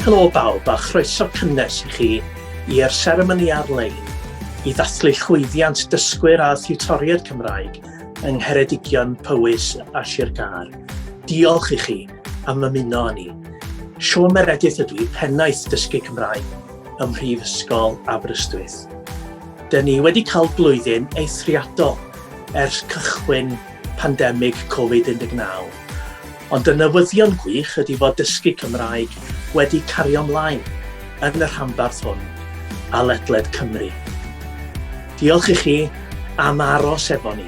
Helo bawb a chroeso cynnes i chi i'r seremoni ar-lein i ddathlu llwyddiant dysgwyr a thiwtoriaid Cymraeg yng Ngheredigion, Powys a Sir Gâr. Diolch i chi am ymuno â ni. Siôn Meredith ydw i, pennaeth Dysgu Cymraeg ym Mhrifysgol Aberystwyth. Dyn ni wedi cael blwyddyn eithriadol ers cychwyn pandemig Covid-19. Ond y newyddion gwych ydy fod dysgu Cymraeg wedi cario mlaen yn y rhanbarth hwn a ledled Cymru. Diolch i chi am aros efo ni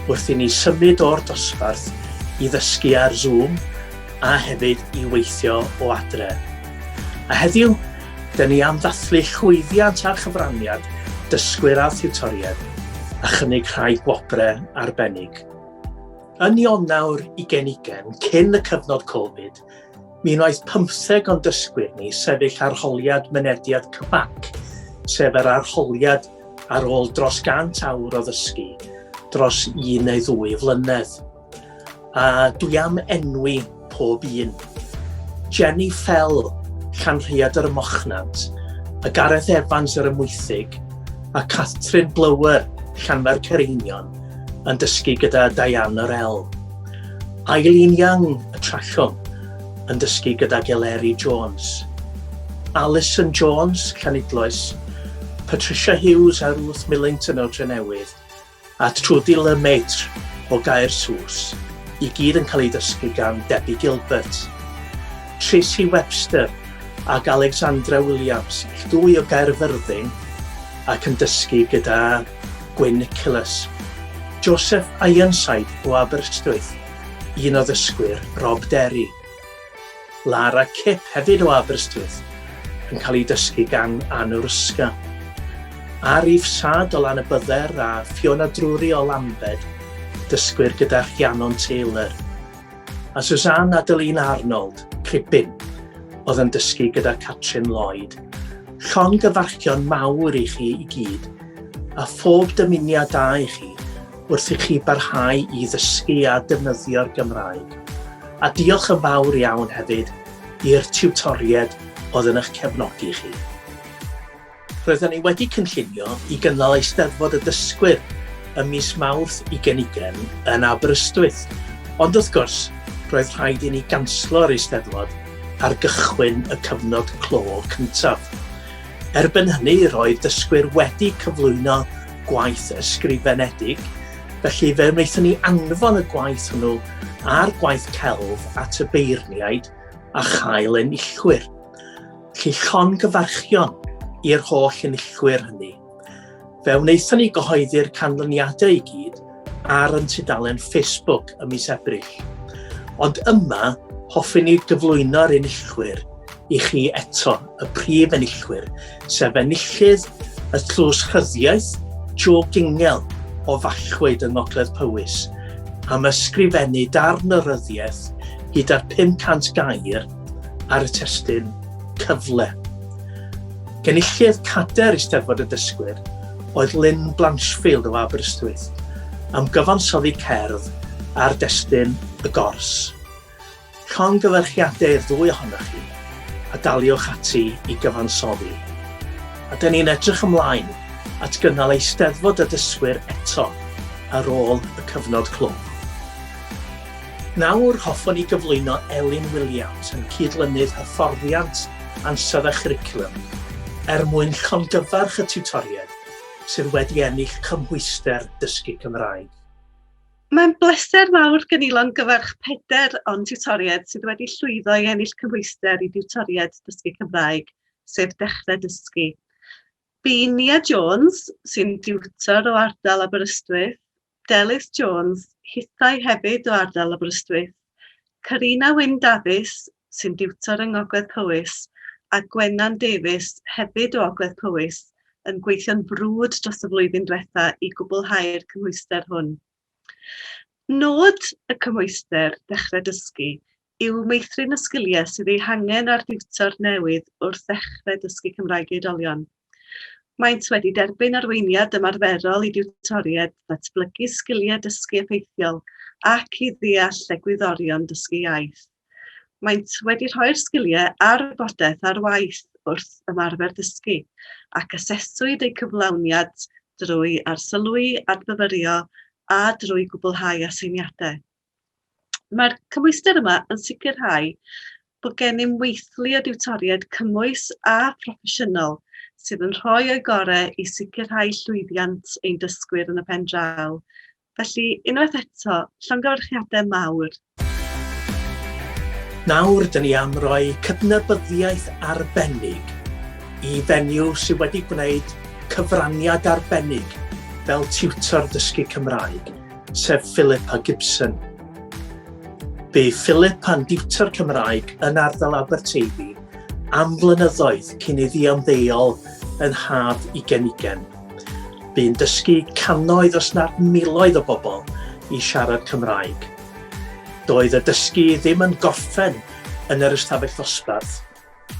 wrth i ni symud o'r dosbarth i ddysgu ar Zoom a hefyd i weithio o adre. A heddiw, dyn ni am ddathlu llwyddiant a chyfraniad dysgwyr a thiwtoriaid a chynnig rhai gwobrau arbennig. Yn Ionawr 2020, cyn y cyfnod Covid, mi wnaeth pymtheg o'n dysgwyr ni sefyll arholiad mynediad CBAC, sef yr arholiad ar ôl dros 100 awr o ddysgu dros un neu ddwy flynedd. A dwi am enwi pob un. Jenny Fell, Llanrhaeadr y Mochnant, a Gareth Evans yr Amwythig, a Catherine Blower, Llanfair Caereinion, yn dysgu gyda Diane Orell. Eileen Young, y Trallwng, yn dysgu gyda Geleri Jones. Alison Jones, Llanidloes, Patricia Hughes a Ruth Millington o'r Drenewydd, a Trudy Lemaitre o Gaersws, i gyd yn cael eu dysgu gan Debbie Gilbert. Tracy Webster ac Alexandra Williams, ill dwy o Gaerfyrddin, ac yn dysgu gyda Gwyn Nicholas. Joseph Ironside o Aberystwyth, un o ddysgwyr Rob Derry. Lara Kipp hefyd o Aberystwyth, yn cael ei dysgu gan Ann Ruska. Arif Saad o Lanybydder a Fiona Drury o Lambed, dysgwyr gyda Rhiannon Taylor. A Suzanne Adeline Arnold, Cribyn, oedd yn dysgu gyda Catrin Lloyd. Llongyfarchion mawr i chi i gyd, a phob dymuniad da i chi wrth i chi barhau i ddysgu a defnyddio'r Gymraeg. A diolch yn fawr iawn hefyd i'r tiwtoriaid oedd yn eich cefnogi chi. Roedden ni wedi cynllunio i gynnal Eisteddfod y Dysgwyr ym mis Mawrth 2020 yn Aberystwyth, ond wrth gwrs, roedd rhaid i ni ganslo'r Eisteddfod ar gychwyn y cyfnod clo cyntaf. Erbyn hynny, roedd dysgwyr wedi cyflwyno gwaith ysgrifenedig, felly fe wnaethon ni anfon y gwaith hwnnw a'r gwaith celf at y beirniaid a chael enillwyr. Felly llongyfarchion i'r holl enillwyr hynny. Fe wnaethon ni gyhoeddi'r canlyniadau i gyd ar yn tudalen Facebook ym mis Ebrill. Ond yma, hoffwn ni gyflwyno'r enillwyr i chi eto, y prif enillwyr, sef enillydd y Tlws Rhyddiaith, Joe Gingell o Fallwyd yng Ngogledd Powys, am ysgrifennu darn o ryddiaeth hyd at 500 gair ar y testun 'Cyfle'. Genillydd Cadair Eisteddfod y Dysgwyr oedd Lynn Blanchfield o Aberystwyth am gyfansoddi cerdd ar destun 'Y Gors'. Llongyfarchiadau i'r ddwy ohonoch chi a daliwch ati i gyfansoddi. A 'dyn ni'n edrych ymlaen at gynnal Eisteddfod y Dysgwyr eto ar ôl y cyfnod clo. Nawr hoffwn i gyflwyno Elin Williams yn cyd-lynydd hyfforddiant ansawdd a chwricwlwm er mwyn llongyfarch y tiwtoriaid sydd wedi ennill cymhwyster Dysgu Cymraeg. Mae'n bleser mawr gen i longyfarch pedair o'n tiwtoriaid sydd wedi llwyddo i ennill cymhwyster i diwtoriaid Dysgu Cymraeg, sef Dechrau Dysgu. Bu Nia Jones, sy'n diwtor o ardal Aberystwyth, Delyth Jones, hithau hefyd o ardal Aberystwyth, Carina Wyn Dafis, sy'n diwtor yng Ngogledd Powys, a Gwenan Davies, hefyd o Ogledd Powys, yn gweithio'n frwd dros y flwyddyn diwetha i gwblhau'r cymhwyster hwn. Nod y cymhwyster Dechrau Dysgu yw meithrin y sgiliau sydd eu hangen ar diwtor newydd wrth ddechrau dysgu Cymraeg i oedolion. Maent wedi derbyn arweiniad ymarferol i diwtoriaid ddatblygu sgiliau dysgu effeithiol ac i ddeall egwyddorion dysgu iaith. Maent wedi rhoi'r sgiliau a'r wybodaeth ar waith wrth ymarfer dysgu, ac aseswyd eu cyflawniad drwy arsylwi, adfyfyrio a drwy gwblhau aseiniadau. Mae'r cymhwyster yma yn sicrhau bod gennym weithlu o diwtoriaid cymwys a phroffesiynol sydd yn rhoi o'u gorau i sicrhau llwyddiant ein dysgwyr yn y pen draw. Felly, unwaith eto, llongyfarchiadau mawr. Nawr, dyn ni am roi cydnabyddiaeth arbennig i fenyw sydd wedi gwneud cyfraniad arbennig fel tiwtor dysgu Cymraeg, sef Philippa Gibson. Bu Philippa'n diwtor Cymraeg yn ardal Aberteifi am flynyddoedd cyn iddi ymddeol yn haf 2020. Bu'n dysgu cannoedd os nad miloedd o bobl i siarad Cymraeg. Doedd y dysgu ddim yn gorffen yn yr ystafell ddosbarth,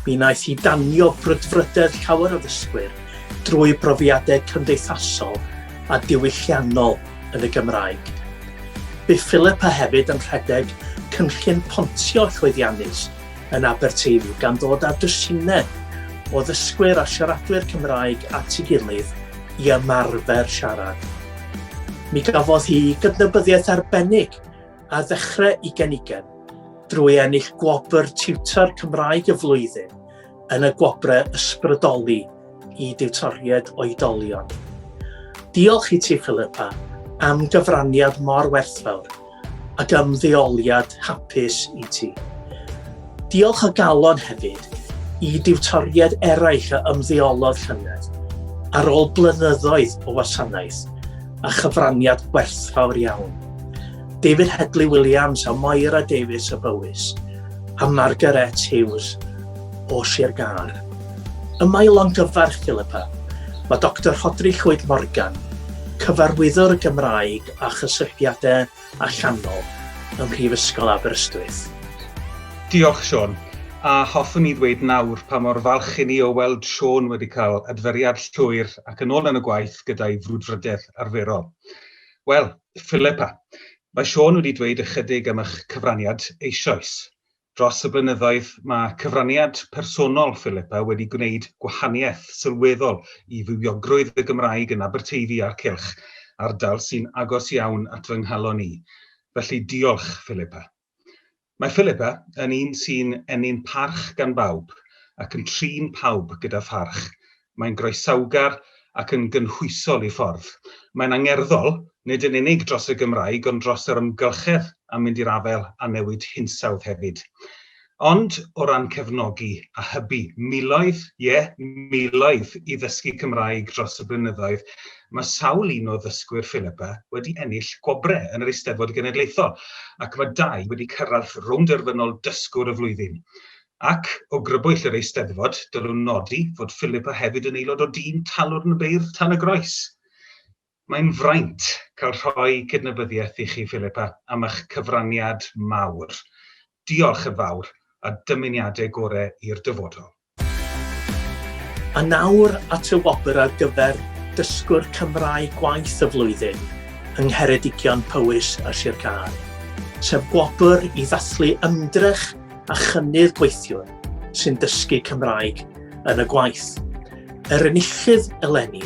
Mi wnaeth hi danio brwdfrydedd llawer o ddysgwyr drwy brofiadau cymdeithasol a diwylliannol yn y Gymraeg. Bu Philippa hefyd yn rhedeg cynllun pontio llwyddiannus yn Aberteifi gan ddod â dwsinau o ddysgwyr a siaradwyr Cymraeg at ei gilydd i ymarfer siarad. Mi gafodd hi gydnabyddiaeth arbennig ar ddechrau 2020 drwy ennill gwobr Tiwtor Cymraeg y Flwyddyn yn y Gwobrau Ysbrydoli i Diwtoriaid Oedolion. Diolch i ti, Philippa, am gyfraniad mor werthfawr ac ymddeoliad hapus i ti. Diolch o galon hefyd i diwtoriaid eraill a ymddeolodd llynedd ar ôl blynyddoedd o wasanaeth a chyfraniad gwerthfawr iawn. David Hedley Williams a Moira Davies o Bowys a Margaret Hughes o Sir Gâr. Yma i longyfarch Philippa, mae Doctor Rhodri Llwyd Morgan, Cyfarwyddwr y Gymraeg a Chysylltiadau Allanol ym Mhrifysgol Aberystwyth. Diolch, Siôn. A hoffwn i ddweud nawr pa mor falch i ni o weld Siôn wedi cael adferiad llwyr ac yn ôl yn y gwaith gyda'i frwdfrydedd arferol. Wel, Philippa, mae Siôn wedi dweud ychydig am eich cyfraniad eisoes. Dros y blynyddoedd, mae cyfraniad personol Philippa wedi gwneud gwahaniaeth sylweddol i fywiogrwydd y Gymraeg yn Aberteifi a'r cylch, ardal sy'n agos iawn at fy nghalon i. Felly diolch, Philippa. Mae Philippa yn un sy'n ennyn parch gan bawb ac yn trin pawb gyda pharch. Mae'n groesawgar ac yn gynhwysol ei ffordd. Mae'n angerddol, nid yn unig dros y Gymraeg ond dros yr amgylchedd a mynd i'r afael â newid hinsawdd hefyd. Ond o ran cefnogi a hybu miloedd, ie, miloedd i ddysgu Cymraeg dros y blynyddoedd, mae sawl un o ddysgwyr Philippa wedi ennill gwobrau yn yr Eisteddfod Genedlaethol, ac mae dau wedi cyrraedd rownd derfynol Dysgwr y Flwyddyn. Ac, o grybwyll yr Eisteddfod, dylwn nodi fod Philippa hefyd yn aelod o dîm Talwrn y Beirdd Tan y Groes. Mae'n fraint cael rhoi cydnabyddiaeth i chi, Philippa, am eich cyfraniad mawr. Diolch yn fawr, a dymuniadau gorau i'r dyfodol. A nawr at y wobr ar gyfer Dysgwr Cymraeg Gwaith y Flwyddyn yng Ngheredigion, Powys a Sir Gâr, sef gwobr i ddathlu ymdrech a chynnydd gweithiwr sy'n dysgu Cymraeg yn y gwaith. Yr enillydd eleni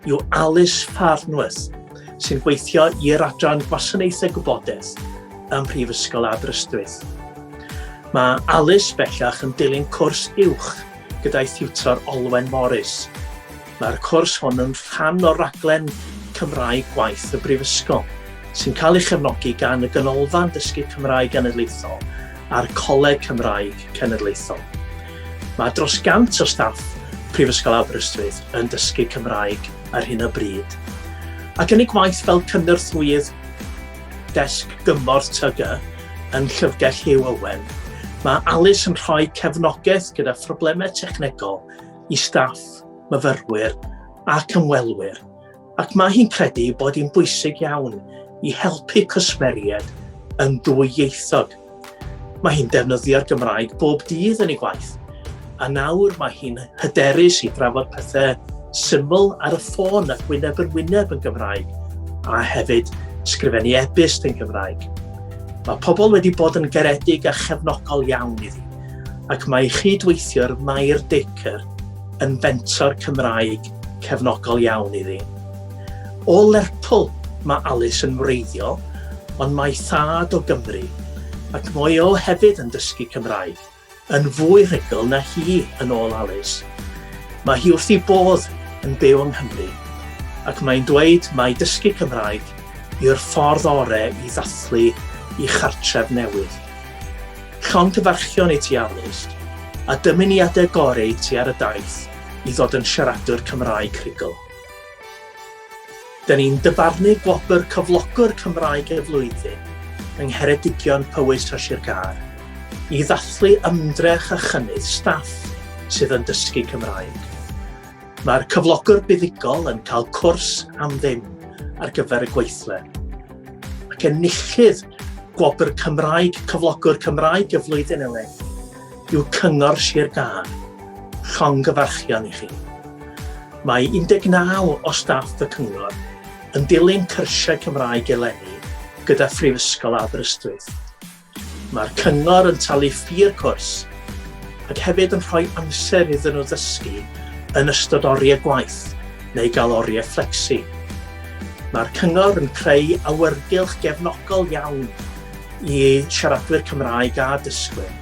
yw Alice Farnworth, sy'n gweithio i'r Adran Gwasanaethau Gwybodaeth ym Mhrifysgol Aberystwyth. Mae Alice bellach yn dilyn cwrs uwch gyda'i thiwtor Olwen Morris. Mae'r cwrs hwn yn rhan o raglen Cymraeg Gwaith y Brifysgol, sy'n cael ei chefnogi gan y Ganolfan Dysgu Cymraeg Genedlaethol a'r Coleg Cymraeg Cenedlaethol. Mae dros gant o staff Prifysgol Aberystwyth yn dysgu Cymraeg ar hyn o bryd, ac yn ei gwaith fel cynorthwyydd desg gymorth TG yn Llyfrgell Hugh Owen, mae Alice yn rhoi cefnogaeth gyda phroblemau technegol i staff, myfyrwyr ac ymwelwyr, ac mae hi'n credu bod hi'n bwysig iawn i helpu cwsmeriaid yn ddwyieithog. Mae hi'n defnyddio'r Gymraeg bob dydd yn ei gwaith, a nawr mae hi'n hyderus i drafod pethau syml ar y ffôn ac wyneb yn wyneb yn Gymraeg, a hefyd sgrifennu e-byst yn Gymraeg. Mae pobl wedi bod yn garedig a chefnogol iawn iddi, ac mae ei chyd-weithiwr Mair Dacre yn fentor Cymraeg cefnogol iawn iddi. O Lerpwl mae Alys yn wreiddiol, ond mae thad o Gymru, ac mae o hefyd yn dysgu Cymraeg. Yn fwy rhugl na hi, yn ôl Alys. Mae hi wrth ei bodd yn byw yng Nghymru, ac mae'n dweud mai dysgu Cymraeg yw'r ffordd orau i ddathlu ei chartref newydd. Llongyfarchion i ti Alys, a dymuniadau gorau i ti ar y daith i ddod yn siaradwr Cymraeg rhugl. Dyn ni'n dyfarnu gwobr Cyflogwr Cymraeg y Flwyddyn yng Ngheredigion, Powys a Sir Gâr i ddathlu ymdrech a chynnydd staff sydd yn dysgu Cymraeg. Mae'r cyflogwr buddugol yn cael cwrs am ddim ar gyfer y gweithle. Ac enillydd gwobr Cymraeg Cyflogwr Cymraeg y Flwyddyn eleni yw Cyngor Sir Gâr. Llongyfarchion i chi. Mae 19 o staff y Cyngor yn dilyn cyrsiau Cymraeg eleni gyda Phrifysgol Aberystwyth. Mae'r Cyngor yn talu ffi'r cwrs ac hefyd yn rhoi amser iddyn nhw ddysgu yn ystod oriau gwaith neu gael oriau fflecsi. Mae'r Cyngor yn creu awyrgylch gefnogol iawn i siaradwyr Cymraeg a dysgwyr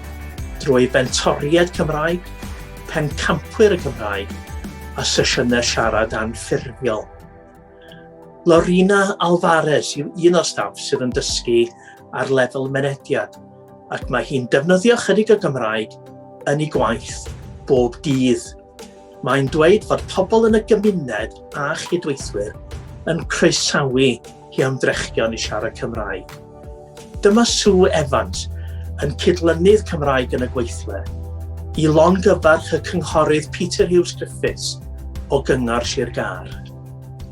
drwy fentoriaid Cymraeg, pencampwyr y Gymraeg a sesiynau siarad anffurfiol. Lorena Alvarez yw un o'r staff sydd yn dysgu ar lefel mynediad ac mae hi'n defnyddio chydig o Gymraeg yn ei gwaith bob dydd. Mae'n dweud fod pobl yn y gymuned a chydweithwyr yn croesawu hi ymdrechion i siarad Cymraeg. Dyma Sue Evans, yn cydlynydd Cymraeg yn y gweithle, i longyfarch y Cynghorydd Peter Hughes Griffiths o Gyngor Sir Gâr.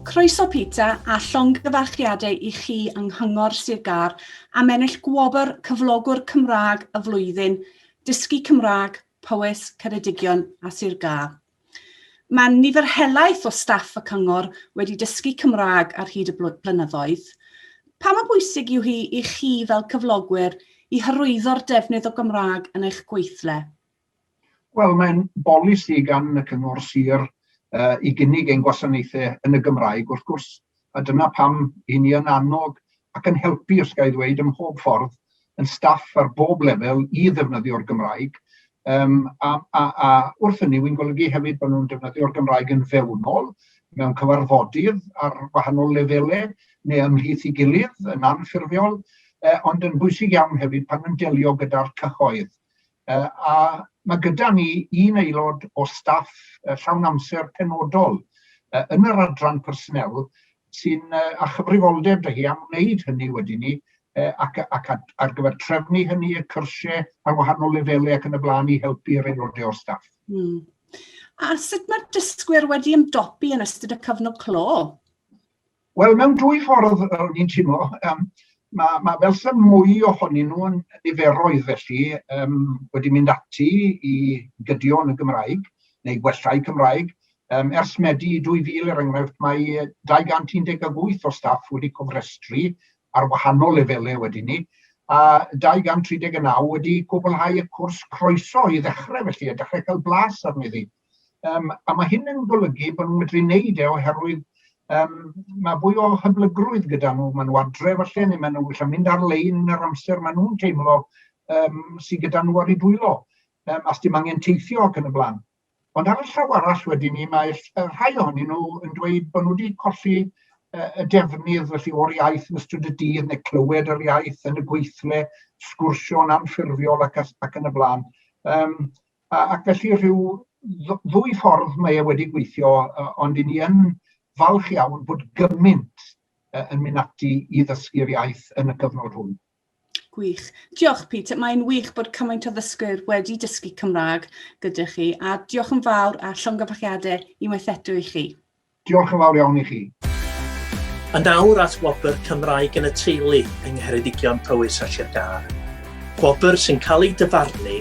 Croeso Peter a llongyfarchiadau i chi yng Nghyngor Sir Gâr am ennill gwobr Cyflogwr Cymraeg y Flwyddyn, Dysgu Cymraeg, Powys, Ceredigion a Sir Gâr. Mae nifer helaeth o staff y Cyngor wedi dysgu Cymraeg ar hyd y blynyddoedd. Pa mor bwysig yw hi i chi fel cyflogwyr i hyrwyddo'r defnydd o Gymraeg yn eich gweithle? Wel, mae'n bolisi gan y Cyngor Sir uh, i gynnig ein gwasanaethau yn y Gymraeg, wrth gwrs, a dyna pam i ni yn annog ac yn helpu, os ga i ddweud, ym mhob ffordd, yn staff ar bob lefel i ddefnyddio'r Gymraeg. Um, a, a, a wrth hynny, wy'n golygu hefyd bod nhw'n defnyddio'r Gymraeg yn fewnol, mewn cyfarfodydd ar wahanol lefelau, neu ymhlith ei gilydd, yn anffurfiol, eh, ond yn bwysig iawn hefyd pan yn delio gyda'r cyhoedd. Eh, a mae gyda ni un aelod o staff eh, llawn amser penodol eh, yn yr adran personel sy'n eh, â chyfrifoldeb da hi am wneud hynny wedyn ni, eh, ac, ac ar gyfer trefnu hynny, y cyrsiau ar wahanol lefelau ac yn y blaen i helpu'r aelodau o'r staff. A sut mae'r dysgwyr wedi ymdopi yn ystod y cyfnod clo? Wel, mewn dwy ffordd, o'n i'n teimlo. Um, mae, mae fel sy'n mwy ohonyn nhw yn niferoedd felly um, wedi mynd ati i gydio yn y Gymraeg, neu gwellâu Cymraeg. Um, ers Medi 2000, er enghraifft, mae 218 o staff wedi cofrestru ar wahanol lefelau wedyn ni, a 239 wedi cwblhau y cwrs croeso i ddechrau felly, a dechrau cael blas arni ddi. Um, a mae hyn yn golygu bod nhw'n medru wneud e oherwydd um, mae fwy o hyblygrwydd gyda nhw. Maen nhw adre falle, neu maen nhw'n gallu mynd ar-lein yn yr amser maen nhw'n teimlo um, sydd gyda nhw ar eu dwylo, um, a dim angen teithio ac yn y blaen. Ond ar y llaw arall wedyn ni, mae rhai ohonyn nhw yn dweud bod nhw wedi colli y defnydd felly o'r iaith yn ystod y dydd neu clywed yr iaith yn y gweithle, sgwrsio'n anffurfiol ac, ac yn y blaen. Um, ac felly rhyw ddwy ffordd mae e wedi gweithio, ond i ni yn falch iawn bod gymaint yn mynd ati i ddysgu'r iaith yn y cyfnod hwn. Gwych. Diolch, Peter. Mae'n wych bod cymaint o ddysgwyr wedi dysgu Cymraeg gyda chi, a diolch yn fawr a llongyfarchiadau unwaith eto i chi. Diolch yn fawr iawn i chi. A nawr at wobr Cymraeg yn y Teulu yng Ngheredigion, Powys a Sir Gâr. Gwobr sy'n cael ei dyfarnu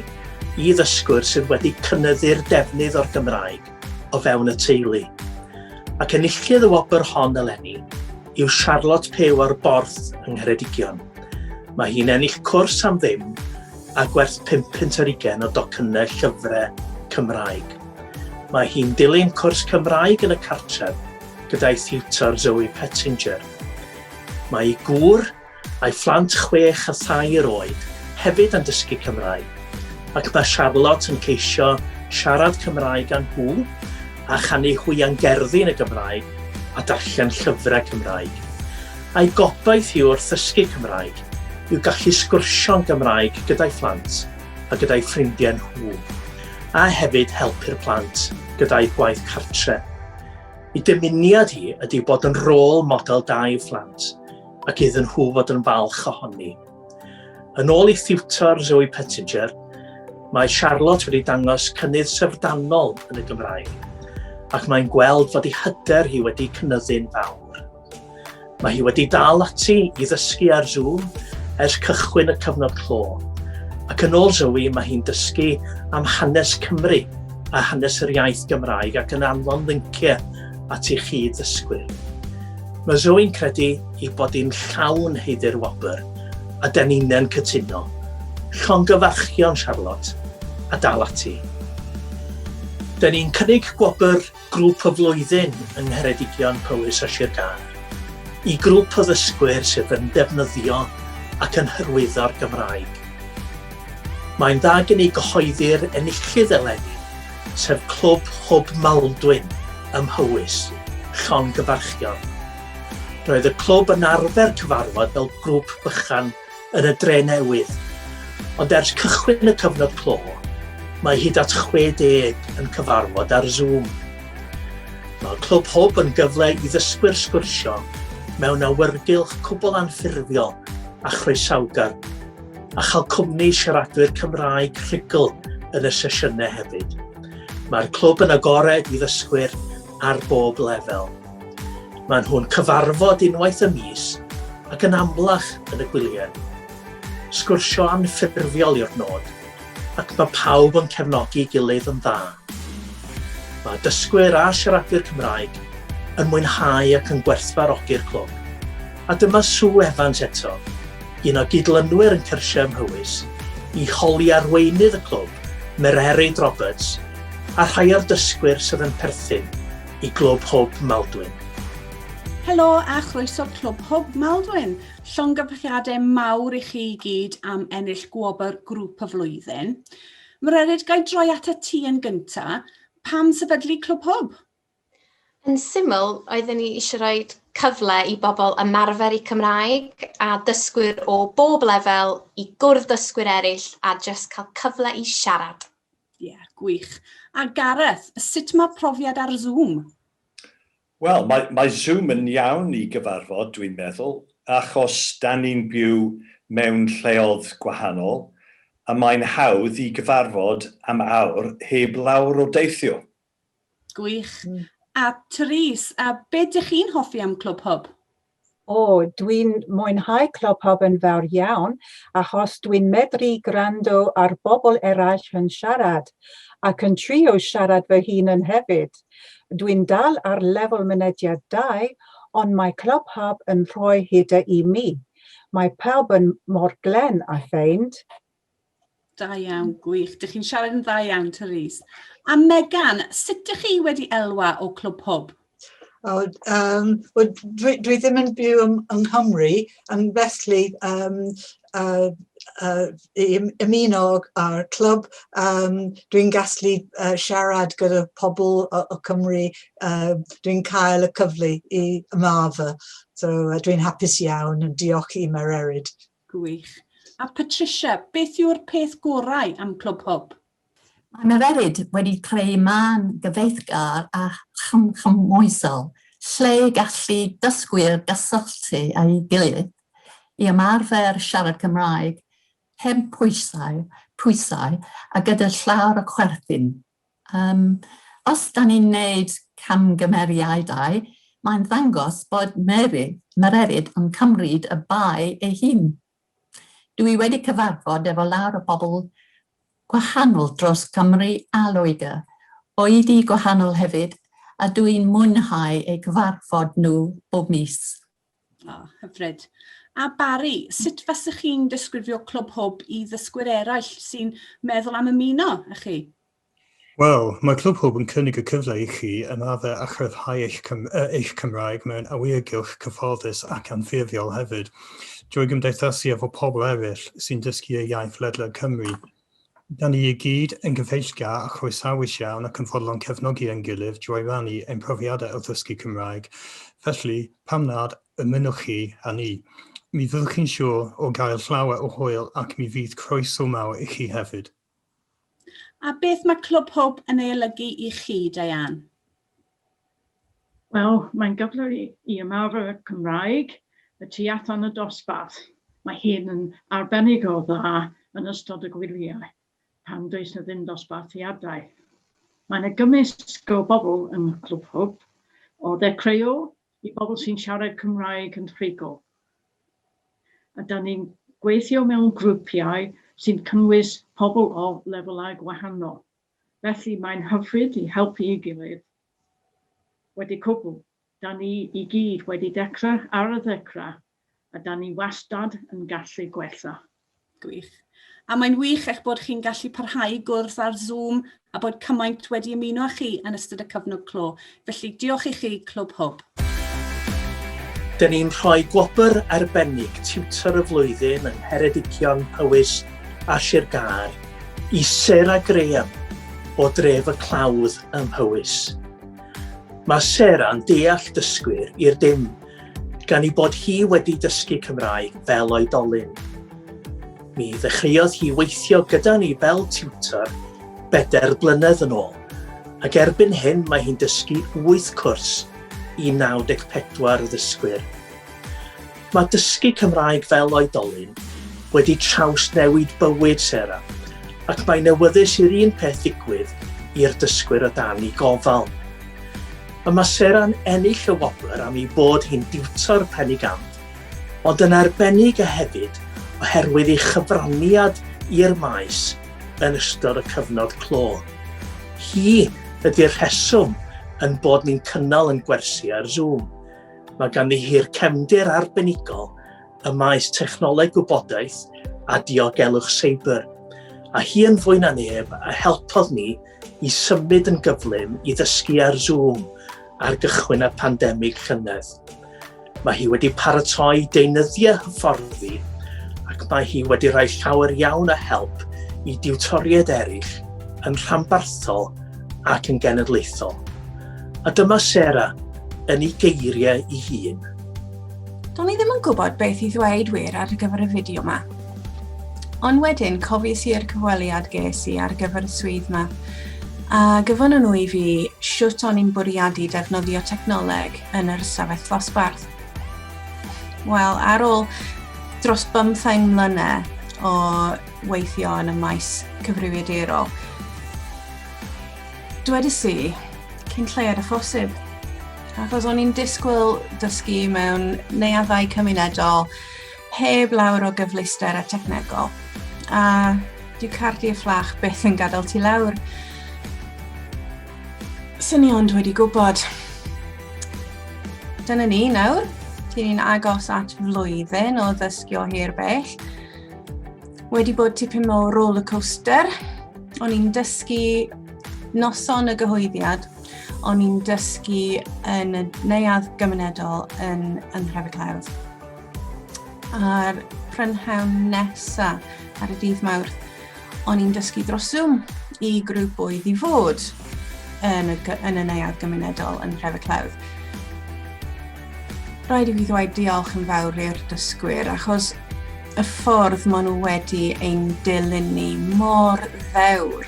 i ddysgwyr sydd wedi cynyddu'r defnydd o'r Gymraeg o fewn y teulu. Ac enillydd y wobr hon eleni yw Charlotte Pugh o'r Borth yng Ngheredigion. Mae hi'n ennill cwrs am ddim a gwerth 5 punt ar ugain o docynnau llyfrau Cymraeg. Mae hi'n dilyn cwrs Cymraeg yn y cartref gyda'i thiwtor Zoe Pettinger. Mae ei gŵr a'i phlant chwech a thair oed hefyd yn dysgu Cymraeg, ac mae Charlotte yn ceisio siarad Cymraeg â nhw a chanu hwiangerddi yn y Gymraeg a darllen llyfrau Cymraeg. A'i gobaith hi wrth ddysgu Cymraeg yw gallu sgwrsio'n Gymraeg gyda'i phlant a gyda'i ffrindiau nhw, a hefyd helpu'r plant gyda'u gwaith cartre. Ei dymuniad hi ydy bod yn rôl model da i'w phlant ac iddyn nhw fod yn falch ohoni. Yn ôl ei thiwtor Zoe Pettinger, mae Charlotte wedi dangos cynnydd syfrdanol yn y Gymraeg, ac mae'n gweld fod ei hyder hi wedi cynyddu'n fawr. Mae hi wedi dal ati i ddysgu ar Zoom ers cychwyn y cyfnod clo, ac yn ôl Zoe mae hi'n dysgu am hanes Cymru a hanes yr iaith Gymraeg ac yn anfon linciau at ei chyd-ddysgwyr. Mae Zoe'n credu ei bod hi'n llawn haeddu'r wobr, a den ni'n cytuno. Llongyfarchion, Charlotte, a dal ati. Den ni'n cynnig gwobr Grŵp y Flwyddyn yng Ngheredigion, Powys a Sir Gâr i grŵp o ddysgwyr sydd yn defnyddio ac yn hyrwyddo'r Gymraeg. Mae'n dda gen i gyhoeddi'r enillydd eleni, sef Clwb Hwb Maldwyn ym Mhowys, llongyfarchion. Roedd y clwb yn arfer cyfarfod fel grŵp bychan yn y Dre Newydd, ond ers cychwyn y cyfnod clo, mae hyd at 60 yn cyfarfod ar Zoom. Mae Clwb Hwb yn gyfle i ddysgwyr sgwrsio mewn awyrgylch cwbl anffurfiol a chroesawgar, a chael cwmni siaradwyr Cymraeg rhugl yn y sesiynau hefyd. Mae'r clwb yn agored i ddysgwyr ar bob lefel. Maen nhw'n cyfarfod unwaith y mis ac yn amlach yn y gwyliau. Sgwrsio anffurfiol yw'r nod, ac mae pawb yn cefnogi gilydd yn dda. Mae dysgwyr a siaradwyr Cymraeg yn mwynhau ac yn gwerthfawrogi'r clwb. A dyma Sue Evans eto, un o gydlynwyr yn cyrsiau ym Mhowys, i holi arweinydd y clwb, Mererid Roberts, a rhai o'r dysgwyr sydd yn perthyn i Glwb Hwb Maldwyn. Helo a chroeso Clwb Hwb Maldwyn. Llongyfarchiadau mawr i chi i gyd am ennill gwobr Grŵp y Flwyddyn. Mererid, ga i droi atat ti yn gynta. Pam sefydlu Clwb Hwb? Yn syml, oedden ni eisiau rhoi cyfle i bobl ymarfer eu Cymraeg a dysgwyr o bob lefel i gwrdd dysgwyr eraill a jyst cael cyfle i siarad. Ie, yeah, gwych. A Gareth, sut mae profiad ar Zoom? Wel, mae, mae Zoom yn iawn i gyfarfod, dwi'n meddwl, achos da ni'n byw mewn lleoedd gwahanol, a mae'n hawdd i gyfarfod am awr heb lawr o deithio. Gwych. A Therese, a be dych chi'n hoffi am Clwb Hwb? O, dwi'n mwynhau Clwb Hwb yn fawr iawn, achos dwi'n medru gwrando ar bobl eraill yn siarad, ac yn trio siarad fy hun yn hefyd. Dwi'n dal ar lefel mynediad 2, ond mae Clwb Hwb yn rhoi hyder i mi. Mae pawb yn mor glen a ffeind. Da iawn, gwych. Dych chi'n siarad yn dda iawn, Therese. A Megan, sut dych chi wedi elwa o Clwb Hwb? O, um, well, dwi, dwi ddim yn byw yng, yng Nghymru, yn felly um, uh, uh, i ymuno â'r clwb, um, dwi'n gallu uh, siarad gyda pobl o, o Cymru, uh, dwi'n cael y cyfle i ymarfer. So uh, dwi'n hapus iawn yn diolch i Mererid. Gwych. A Patricia, beth yw'r peth gorau am Clwb Hwb? Mae Mererid wedi creu man gyfeillgar a chymhwysol lle gallu dysgwyr gysylltu â'i gilydd i ymarfer siarad Cymraeg heb pwysau, pwysau a gyda llawer o chwerthin. Yym, os 'dan ni'n neud camgymeriadau, mae'n ddangos bod Mary, Mererid yn cymryd y bai ei hun. Dw i wedi cyfarfod efo lawer o bobl gwahanol dros Gymru a Loegr, oedi gwahanol hefyd, a dw i'n mwynhau eu cyfarfod nhw bob mis. O, hyfryd. A Barry, sut fasech chi'n disgrifio Clwb Hwb i ddysgwyr eraill sy'n meddwl am ymuno â chi? Wel, mae Clwb Hwb yn cynnig y cyfle i chi ymarfer a chryfhau eich, Cym eich Cymraeg mewn awyrgylch cyfforddus ac anffurfiol hefyd, drwy gymdeithasu efo pobl eraill sy'n dysgu eu iaith ledled Cymru. Da ni i gyd yn gyfeillgar a chroesawus iawn ac yn fodlon cefnogi ein gilydd drwy rannu ein profiadau o ddysgu Cymraeg. Felly, pam nad ymunwch chi â ni? Mi fyddwch chi'n siŵr o gael llawer o hwyl ac mi fydd croeso mawr i chi hefyd. A beth mae Clwb Hwb yn ei olygu i chi, Diane? Wel, mae'n gyfle i, i ymarfer y Cymraeg y tu allan y dosbarth. Mae hyn yn arbennig o dda yn ystod y gwyliau, pan does na ddim dosbarthiadau. Mae yna gymysg o bobl yng Nghlwb Hwb, o ddechreuo i bobl sy'n siarad Cymraeg yn rhugl. A da ni'n gweithio mewn grwpiau sy'n cynnwys pobl o lefelau gwahanol. Felly mae'n hyfryd i helpu ei gilydd. Wedi cwbl, da ni i gyd wedi dechrau ar y ddechrau a da ni wastad yn gallu gwella. Gwych. A mae'n wych eich bod chi'n gallu parhau i gwrdd ar Zoom a bod cymaint wedi ymuno â chi yn ystod y cyfnod clo. Felly diolch i chi, Clwb Hwb. Dyn ni'n rhoi gwobr arbennig Tiwtor y Flwyddyn yng Ngheredigion, Powys a Sir Gâr i Sarah Graham o dref y Clawdd ym Mhowys. Mae Sarah'n deall dysgwyr i'r dim gan ei bod hi wedi dysgu Cymraeg fel oedolyn. Mi ddechreuodd hi weithio gyda ni fel tiwtor bedair blynedd yn ôl, ac erbyn hyn mae hi'n dysgu 8 cwrs i 94 o ddysgwyr. Mae dysgu Cymraeg fel oedolyn wedi trawsnewid bywyd Sarah, ac mae'n awyddus i'r un peth ddigwydd i'r dysgwyr o dan ei gofal. A mae Sarah'n ennill y wobr am ei bod hi'n diwtor penigamp, ond yn arbennig a hefyd oherwydd ei chyfraniad i'r maes yn ystod y cyfnod clo. Hi ydy'r rheswm yn bod ni'n cynnal yn gwersi ar Zoom. Mae ganddi hi'r cefndir arbenigol ym maes technoleg gwybodaeth a diogelwch seibr, a hi yn fwy na neb a helpodd ni i symud yn gyflym i ddysgu ar Zoom ar gychwyn y pandemig llynedd. Mae hi wedi paratoi deunyddiau hyfforddi ac mae hi wedi rhoi llawer iawn o help i diwtoriaid eraill yn rhanbarthol ac yn genedlaethol. A dyma Sarah yn ei geiriau ei hun. Do'n i ddim yn gwybod beth i ddweud wir ar gyfer y fideo 'ma. Ond wedyn cofies i'r cyfweliad ges i ar gyfer y swydd 'ma, a gofynnon nhw i fi shwt o'n i'n bwriadu defnyddio technoleg yn yr ystafell ddosbarth. Wel, ar ôl dros bymtheng mlynedd o weithio yn y maes cyfrifiadurol, Dwedais i, cyn lleied â phosib, achos o'n i'n disgwyl dysgu mewn neuaddau cymunedol heb lawer o gyfleusterau technegol, a dyw cardiau fflach byth yn gadael ti lawr. Swn i ond wedi gwybod. Dyna ni nawr. Dyn ni'n agos at flwyddyn o ddysgu o hir bell. Wedi bod tipyn o roller coaster. O'n i'n dysgu noson y gyhoeddiad, o'n i'n dysgu yn y neuadd gymunedol yn, yn Nhref y Clawdd. A'r prynhawn nesa ar y dydd Mawrth, o'n i'n dysgu dros Zoom i grŵp oedd i fod yn y, yn y neuadd gymunedol yn Nhref y Clawdd. Rhaid i fi ddweud diolch yn fawr i'r dysgwyr achos y ffordd maen nhw wedi ein dilyn ni mor ddewr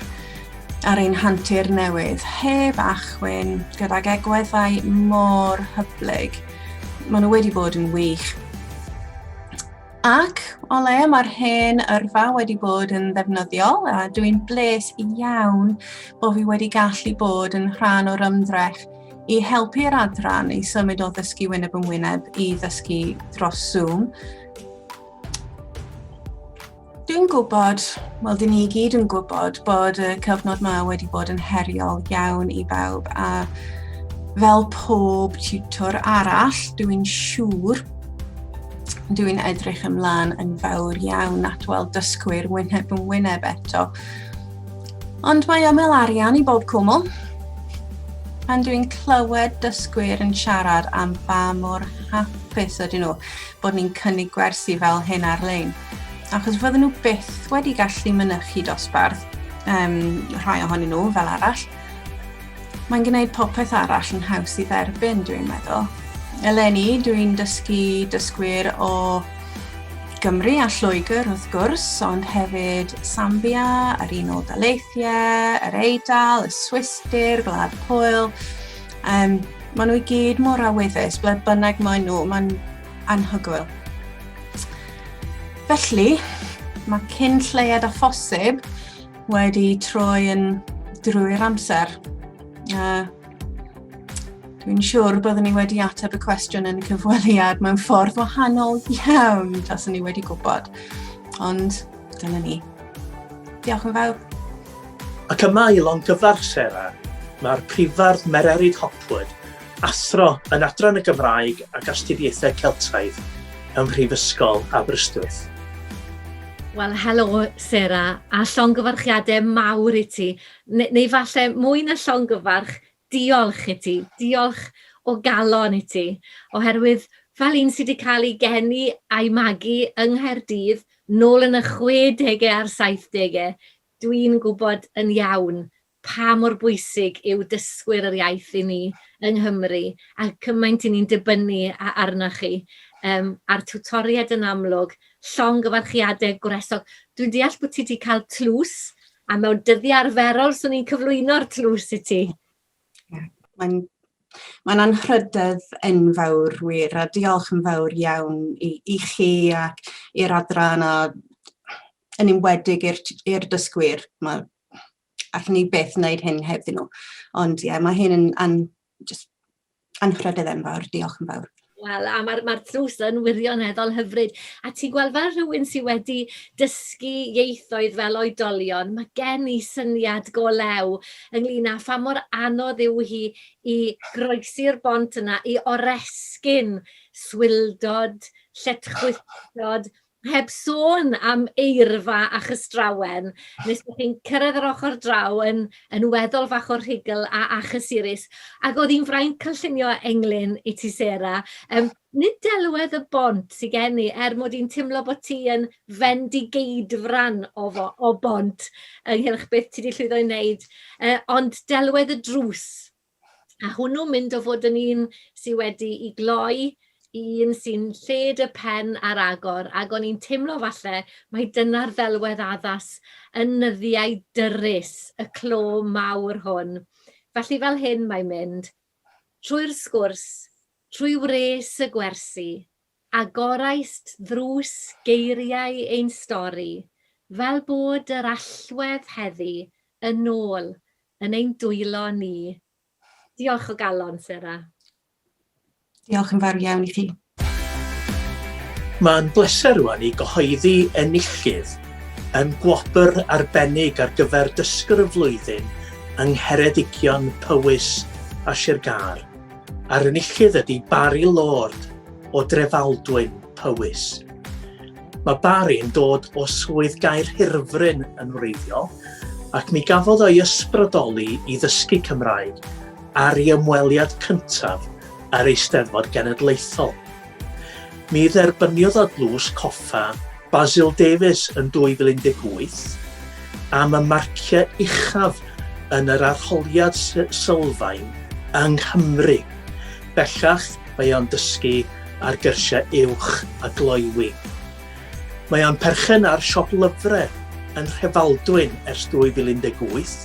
ar ein hantur newydd, heb achwyn, gydag egweddau mor hyblyg. Maen nhw wedi bod yn wych. Ac o le mae'r hen yrfa wedi bod yn ddefnyddiol a dwi'n bles iawn bod fi wedi gallu bod yn rhan o'r ymdrech i helpu'r adran i symud o ddysgu wyneb yn wyneb i ddysgu dros Zoom. Dwi'n gwybod, wel dyn ni i gyd yn gwybod bod y cyfnod yma wedi bod yn heriol iawn i bawb a fel pob tutor arall, dwi'n siŵr, Dwi'n edrych ymlaen yn fawr iawn at weld dysgwyr wyneb yn wyneb eto. Ond mae ymyl arian i bob cwmwl. Pan dwi'n clywed dysgwyr yn siarad am ba mor hapus ydyn nhw bod ni'n cynnig gwersi fel hyn ar-lein, achos fydden nhw byth wedi gallu mynychu dosbarth, um, rhai ohonyn nhw fel arall. Mae'n gwneud popeth arall yn haws i dderbyn, dwi'n meddwl. Eleni, dwi'n dysgu dysgwyr o Gymru a Lloegr wrth gwrs, ond hefyd Sambia, yr Unol Daleithiau, yr Eidal, y Swistir, Gwlad Pwyl. Um, maen nhw i gyd mor awyddus, ble bynnag maen nhw, mae'n anhygoel. Felly, mae cyn lleied â phosib wedi troi yn drwy'r amser. Uh, Dwi'n siŵr byddwn ni wedi ateb y cwestiwn yn y cyfweliad mewn ffordd wahanol iawn taswn ni wedi gwybod. Ond dyna ni. Diolch yn fawr. Ac yma i longyfarch Sarah, mae'r prifardd Mererid Hopwood, athro yn Adran y Gymraeg ac Astudiaethau Celtaidd ym Mhrifysgol Aberystwyth. Wel, helo Sarah, a llongyfarchiadau mawr i ti. Neu, neu falle mwy na llongyfarch, diolch i ti, diolch o galon i ti, oherwydd fel un sydd wedi cael ei geni a'i magu yng Nghaerdydd nôl yn y 60au a'r 70au, dwi'n gwybod yn iawn pa mor bwysig yw dysgwyr yr iaith i ni yng Nghymru a cymaint i ni'n dibynnu arnoch chi. Um, a'r tiwtoriaid yn amlwg, llongyfarchiadau gwresog. Dwi'n deall bod ti wedi cael tlws A mewn dyddiau arferol, swn i'n cyflwyno'r tlws i ti. Yeah, mae'n mae'n anrhydedd enfawr wir, a diolch yn fawr iawn i, i chi ac i'r adran a yn enwedig i'r dysgwyr. Mae, allwn ni byth wneud hyn hebddyn nhw. Ond ie, yeah, mae hyn yn an, just anrhydedd enfawr, diolch yn fawr. Wel, a mae'r ma tlws yn wirioneddol hyfryd. A ti'n gweld fel rhywun sydd wedi dysgu ieithoedd fel oedolion, mae gen i syniad go lew ynglyn â pha mor anodd yw hi i groesi'r bont yna, i oresgyn swildod, lletchwithdod, heb sôn am eirfa a chystrawen, nes bod chi'n cyrraedd yr ochr draw yn, yn weddol fach o'r rhugl a, a chysurus. Ac oedd hi'n fraint cael llunio englyn i ti, Sarah. Um, nid delwedd y bont sydd gen i, er mod i'n teimlo bod ti yn fendigeidfran o, fo, o bont ynghylch beth ti wedi llwyddo i wneud, uh, ond delwedd y drws A hwnnw'n mynd o fod yn un sydd wedi i gloi i un sy'n lled y pen ar agor, ac o'n i'n teimlo falle mai dyna'r ddelwedd addas yn nyddiau dyrys y clo mawr hwn. Felly fel hyn mae'n mynd, trwy'r sgwrs, trwy wres y gwersi, agoraist ddrws geiriau ein stori, fel bod yr allwedd heddi yn ôl yn ein dwylo ni. Diolch o galon, Sarah. Diolch yn fawr iawn i chi. Mae'n bleser rwan i gyhoeddi enillydd yn gwobr arbennig ar gyfer Dysgwr y Flwyddyn yng Ngheredigion, Powys a Sir Gâr. A'r enillydd ydy Barry Lord o Drefaldwyn, Powys. Mae Barry yn dod o Swydd Gaerhirfryn yn wreiddiol, ac mi gafodd o'i ysbrydoli i ddysgu Cymraeg ar ei ymweliad cyntaf â'r Eisteddfod Genedlaethol. Mi dderbyniodd o dlws coffa Basil Davies yn 2018 am y marciau uchaf yn yr arholiad sylfaen yng Nghymru. Bellach mae o'n dysgu ar gyrsiau uwch a gloywi. Mae o'n perchen ar siop lyfrau yn Nhrefaldwyn ers 2018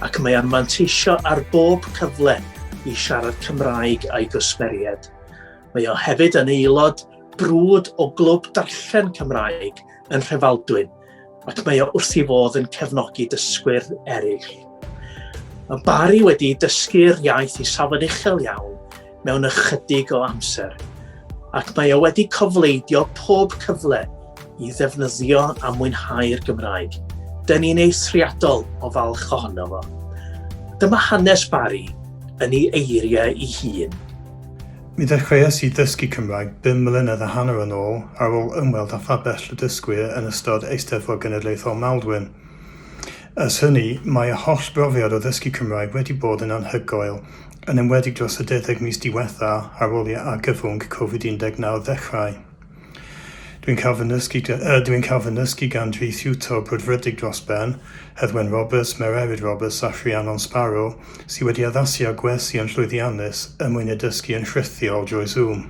ac mae o'n manteisio ar bob cyfle i siarad Cymraeg â'i gwsmeriaid. Mae o hefyd yn aelod brwd o glwb darllen Cymraeg yn Nhrefaldwyn ac mae o wrth ei fodd yn cefnogi dysgwyr eraill. Mae Barry wedi dysgu'r iaith i safon uchel iawn mewn ychydig o amser, ac mae o wedi cofleidio pob cyfle i ddefnyddio a mwynhau'r Gymraeg. Dyn ni'n eithriadol o falch ohono fo. Dyma hanes Barry yn ei eiriau ei hun. Mi ddechreuais i ddysgu Cymraeg bum mlynedd a hanner yn ôl ar ôl ymweld â phabell y dysgwyr yn ystod Eisteddfod Genedlaethol Maldwyn. Ers hynny, mae y holl brofiad o ddysgu Cymraeg wedi bod yn anhygoel, yn enwedig dros y deuddeg mis diwetha ar ôl i'r argyfwng Covid 19 ddechrau. Dwi'n cael fy nysgu, uh, dwi'n cael fy nysgu gan dri thiwtor brwdfrydig dros ben, Heddwen Roberts, Mererid Roberts a Rhiannon Sparrow, sydd wedi addasu a gwersi yn llwyddiannus er mwyn eu dysgu yn rhithiol drwy Zoom.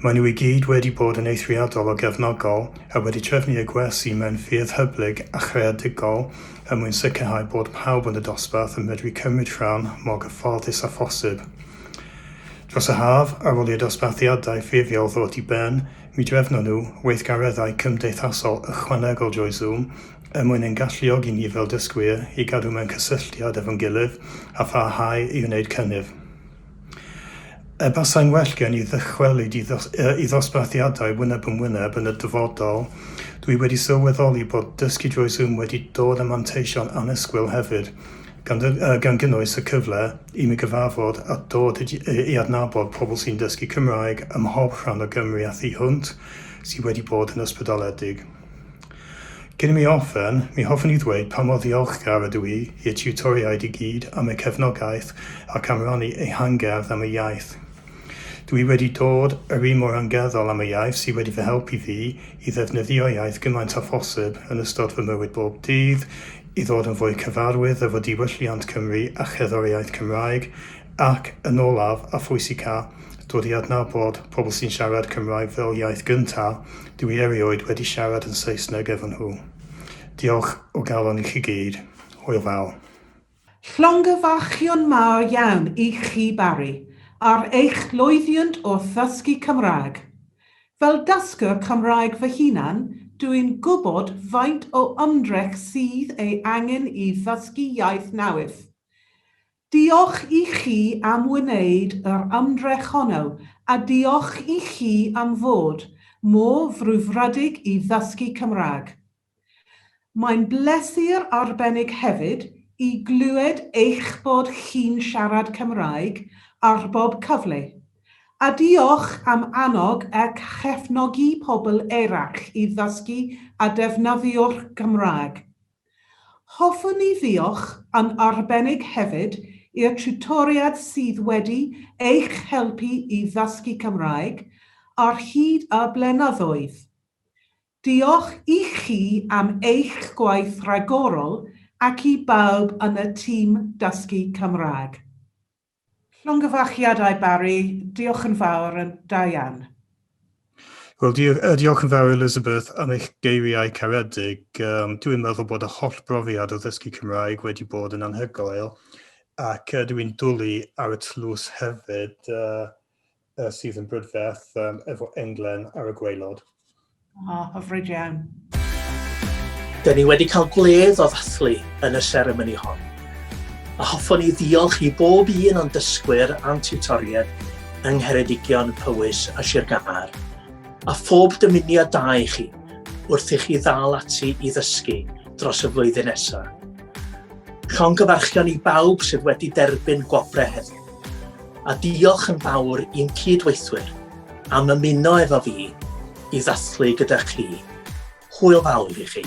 Maen nhw i gyd wedi bod yn eithriadol o gefnogol a wedi trefnu eu gwersi mewn ffyrdd hyblyg a chreadigol er mwyn sicrhau bod pawb yn y dosbarth yn medru cymryd rhan mor gyfforddus â phosib. Dros y haf, ar ôl i'r dosbarthiadau ffurfiol ddod i ben, mi drefnon nhw weithgareddau cymdeithasol ychwanegol drwy Zoom er mwyn ein galluogi ni fel dysgwyr i gadw mewn cysylltiad efo'n gilydd a pharhau i wneud cynnydd. Er basai'n well gen i ddychwelyd i ddosbarthiadau wyneb yn wyneb yn y dyfodol, dwi wedi sylweddoli bod dysgu drwy Zoom wedi dod â manteision annisgwyl hefyd, gan, gan gynnwys y cyfle i mi gyfarfod a dod i adnabod pobl sy'n dysgu Cymraeg ym mhob rhan o Gymru a thu hwnt, sydd wedi bod yn ysbrydoledig. Cyn i mi orffen, mi hoffwn i ddweud pa mor ddiolchgar ydw i i'r tiwtoriaid i gyd am eu cefnogaeth ac am rannu eu hangerdd am y iaith. Dw i wedi dod yr un mor angerddol am y iaith sydd wedi fy helpu fi i ddefnyddio'r iaith gymaint â phosib yn ystod fy mywyd bob dydd, i ddod yn fwy cyfarwydd efo diwylliant Cymru a cherddoriaeth Cymraeg, ac, yn olaf, a phwysica, dod i adnabod pobl sy'n siarad Cymraeg fel iaith gynta, dw i erioed wedi siarad yn Saesneg efo nhw. Diolch o galon i chi gyd. Hwyl fawr. Llongyfarchion mawr iawn i chi Barry ar eich llwyddiant wrth ddysgu Cymraeg. Fel dysgwr Cymraeg fy hunan, dw i'n gwybod faint o ymdrech sydd ei angen i ddysgu iaith newydd. Diolch i chi am wneud yr ymdrech honno a diolch i chi am fod mor frwdfrydig i ddysgu Cymraeg. Mae'n bleser arbennig hefyd i glywed eich bod chi'n siarad Cymraeg ar bob cyfle, a diolch am annog a chefnogi pobl eraill i ddysgu a defnyddio'r Gymraeg. Hoffwn i ddiolch yn arbennig hefyd i'r tiwtoriaid sydd wedi eich helpu i ddysgu Cymraeg ar hyd y blynyddoedd. Diolch i chi am eich gwaith rhagorol ac i bawb yn y tîm Dysgu Cymraeg. Llongyfarchiadau Barry, diolch yn fawr a da iawn. Wel, diolch yn fawr Elizabeth am eich geiriau caredig. Um, dwi'n meddwl bod y holl brofiad o ddysgu Cymraeg wedi bod yn anhygoel ac uh, dwi'n dwlu ar y tlws hefyd. Uh, uh, sydd yn brydferth um, efo englen ar y gwaelod. O, oh, hyfryd iawn. Dyn ni wedi cael gwledd o ddathlu yn y seremoni hon, a hoffwn i ddiolch i bob un o'n dysgwyr a'n tiwtoriaid yng Ngheredigion, Powys a Sir Gâr, a phob dymuniad da i chi wrth i chi ddal ati i ddysgu dros y flwyddyn nesaf. Llongyfarchion i bawb sydd wedi derbyn gwobrau heddiw. A diolch yn fawr i'n cyd-weithwyr am ymuno efo fi i ddathlu gyda chi. Hwyl fawr i chi.